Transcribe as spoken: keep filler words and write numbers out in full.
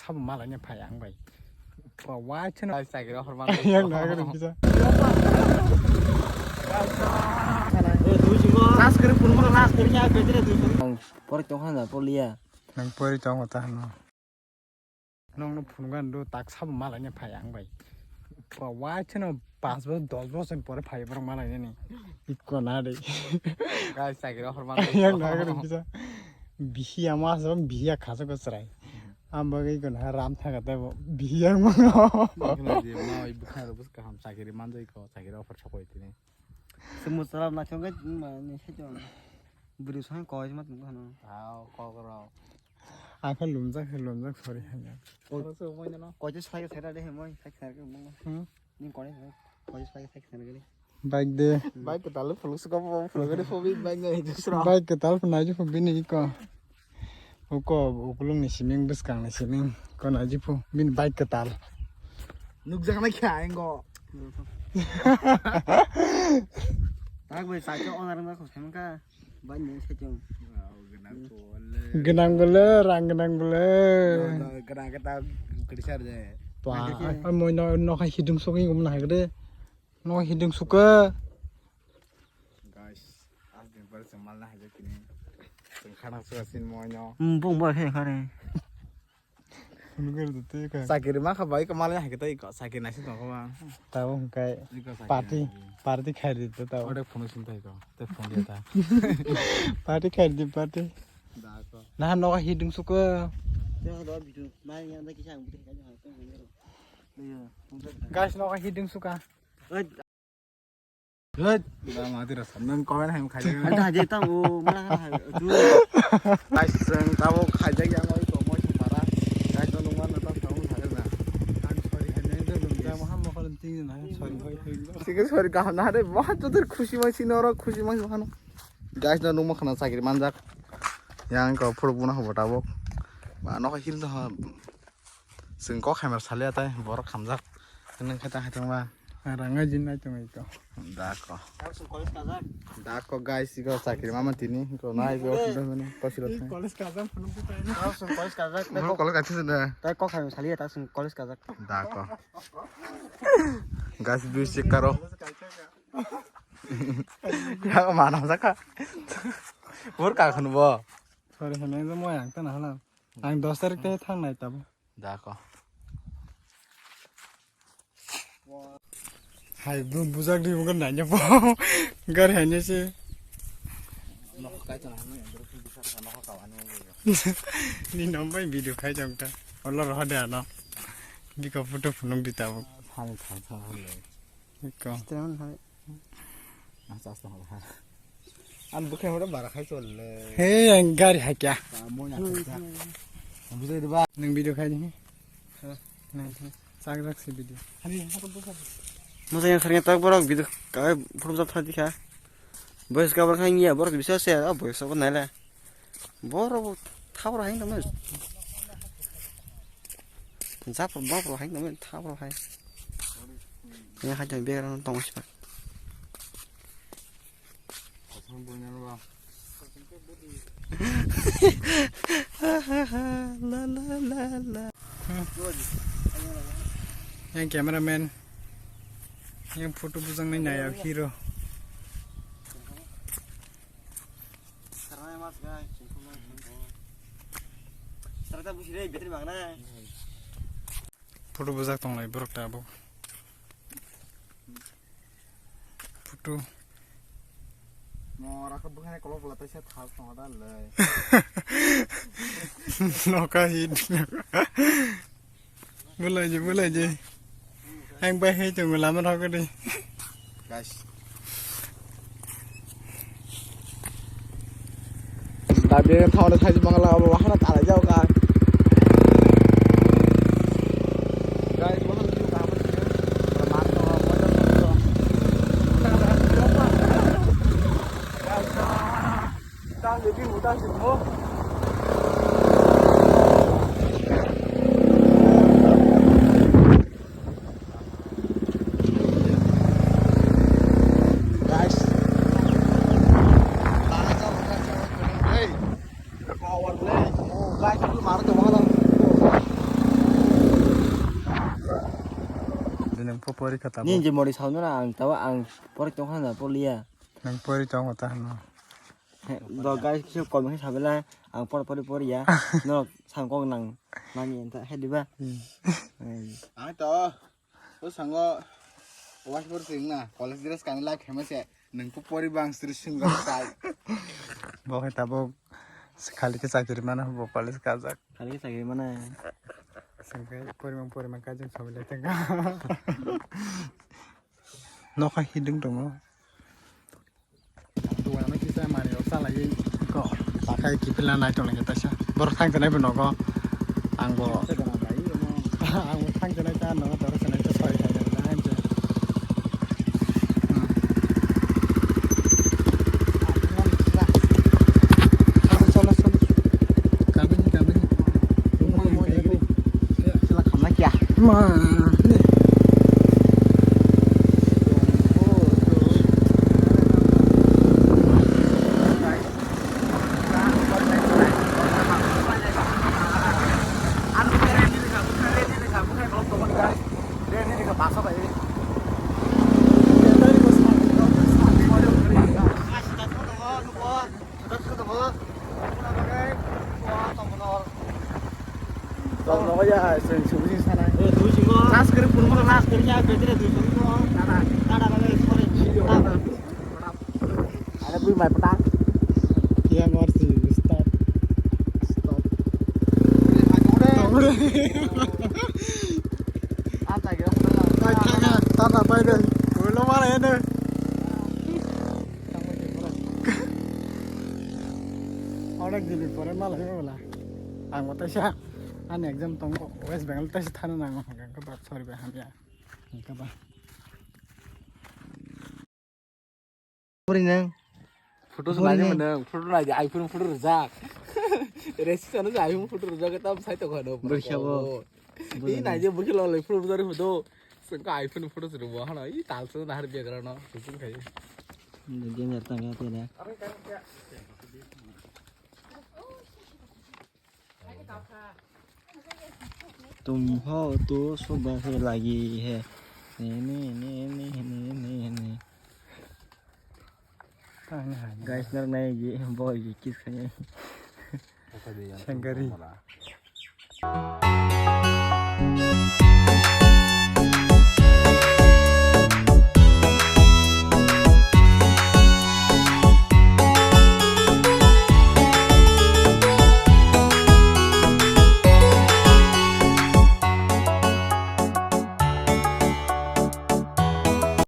Sabo malai ne phai ang bai. Wa wa cheno. Ai, chakiri offer man. Yang na gari bisa. Last kiri pun pun last kiri ya kiri tu. Ang pori tong hana poli ya. Nang pori tong ta hano. Nong no phungan do tak sabo malai ne phai ang bai. Wa wa cheno pas bo dos bochor pore phai borok malai ne ni. Ikko na de. Guys, chakiri offer man. Yang na gari bisa. Bihiya ma so bihiya khasa ko chrai. Ang bagwi kono ha ram thanga tei bo bihiyang mano. Bwkhano je ma oi bwkhano bwswk kaham chakiri manjai ko, chakiri offer sokoi tini. Sumut chalap na chongkai ma ni se chong. Bwrwi song koi ma tong khano. Tao kok rok. Ang khe lumjak khe lumjak sori hanya. Koi se moi no. Koi se sai sai de moi sai sai ke mo. Hmm. Ni koi se koi se sai sai ke. Bike de. Bike kwtal phuluk suka bo phuluk de phobi bike nai jisra. Bike kwtal phunai ju phobi ni iko. Uko ukulung ni siming bwskang ni siming ko nai ju phu bini bike kwtal. Nukjak na kya engo. Tak bai sa ke onar ma ko sem ka. Bike ni se chong. Gwnang bole, rang gwnang bole. Gwnang kwtal kwrwi sar de. Twa, amo no no khai hidung sokhi gum na hai de. No hidung suka. Guys, as din pare chwng malna haijak tini. Chwng khana suka sin moino. Hmm, bung bai khe khare. Phunugir do twi kha. Chakiri ma kha bai ko malna hai khe tei ko chakiri naisi tong kho ba. Tabo hwnkhe party, party khai di to tabo. Ode phunu sin tai ko. Te phone dia ta. Party khai di party. Da ko. Nah, no hidung suka. Te do bidu. Mai yang da kisa ang budi khai ha ko. Guys, no hidung suka. Hei, da mati rasa nang komen hem khai. Ada aja tang o mana kan hai tu. Guys, chwng tabo khaijak yang oi ko moi sung para. Guys, no nungma na ta tabo thare na. Kan sorry kan nang da nung da mo ham mo kan ting na sorry hoi hoi. Sige sorry ka na re mo ha to khushi mai sino ro khushi mai hano. Guys, no nungma khana chakri manjak. Yang ko phuru buna hobo tabo. Ba no hil no ha. Chwng kok hamya salia tai borok hamjak. Nang khe ta hai tongma. Ranga jin nai tong ito. Da ko. Da ko guys, iko chakri mama tini, iko nai iko sundar mani, kosilo thang. College kajak phunuk tu tai. College kajak. Bro, college kajak sundar. Tai kok hamya salia ta sung college kajak. Da ko. Guys, view check karo. Yang mana saka? Bor ka khun bo. Sorry, hene mo yang ta na hala. Ang dos tarik te thang nai tabo. Da ko. Hai bu bujak di bukan nanya po. Gar hanya se. Nok kai chana hanya yang terus bisa sana kau kawan yang. Ni nampai video khai jam ta. Allah roh de ano. Bika photo phunuk di tabo. Thang thang thang le. Bika. Setelan hai. Asa asa ha. An bukhai hore bara khai chol le. He, ang gari hai kya? Mo nya khai kya? Bujai de ba. Nang video khai ni. Nang chak rak se video. Mo saya khar tak borok video kai photo jap thadi kha. Boys ka borok khai ya borok bisa se a boys ko nai le. Borok thabra hai nang. Jap borok hai nang thabra hai. Ya hai jang bera tong sipa. La, la, la, la. Yang cameraman, yang photo bujang nai nai hero. Photo bujak tonglai borok tabuk. Photo. Mora khe bwkhani kolok bwla taisa thal tongo da le. Noka hit. Bwlai je, bwlai je. Ang bai hai tongo lama rok de. Guys. Dabi thawno thai mangla abo hana tala jao ka. Guys, wahana view kaham. Tang de view tang de mo. Guys. Hey. Guys, itu Bo pori kha tabo. Ni je mori saunora ang tabo ang pori tongkha na poliya. Nang pori tongo ta hano. He, do guys, kisa kom khe sabela, ang por pori poriya. No, sang kok nang, nani enta, he diba? Hmm. Ang to, o sango, wash for sing na, college dress kani life famous ya, nang po pori bang sri sing gak sai. Bo khe tabo, khali khe chakiri mana, bo college kajak. Khali khe chakiri mana. Sangkai pori mang pori mang kajak sabela tengka. Nokha hidung tongo. Duana kisa mani rok salai ko. Takai kipila nai tong nai taisa. Borok thang tanai bo nogo. Ang bo. Ang bo thang tanai ta nogo doro sanai ta soi thai na han je. Hmm. Chalo, chalo, chalo. Kabini, kabini. Sila khamna kya? Ma. Last kere pun mana last kere ya kere tu. Ada bui mai petang. Yang ngerti stop. Stop. Tata pai deh. Ulo mana ya deh. Onek din pore malai wala. Ang mata sha. Ani exam tong West Bengal ta thana nang. Sorry ba hamya. Pori nang. Photo se nai mano, photo nai iPhone photo rwjak. Resi sana je iPhone photo rwjak ta sai to khano. Bwrwi sabo. Ni nai je bwrwi lo le photo rwjak photo. Sengka iPhone photo se rwbo hano. I tal se na har biagra no. Sung khai. Gamer tang ya tena. तुम हो तो सुबह से लगी है। ने, ने, ने। Guys, nak naik ji, boy ji kiss kanya. Sengkari.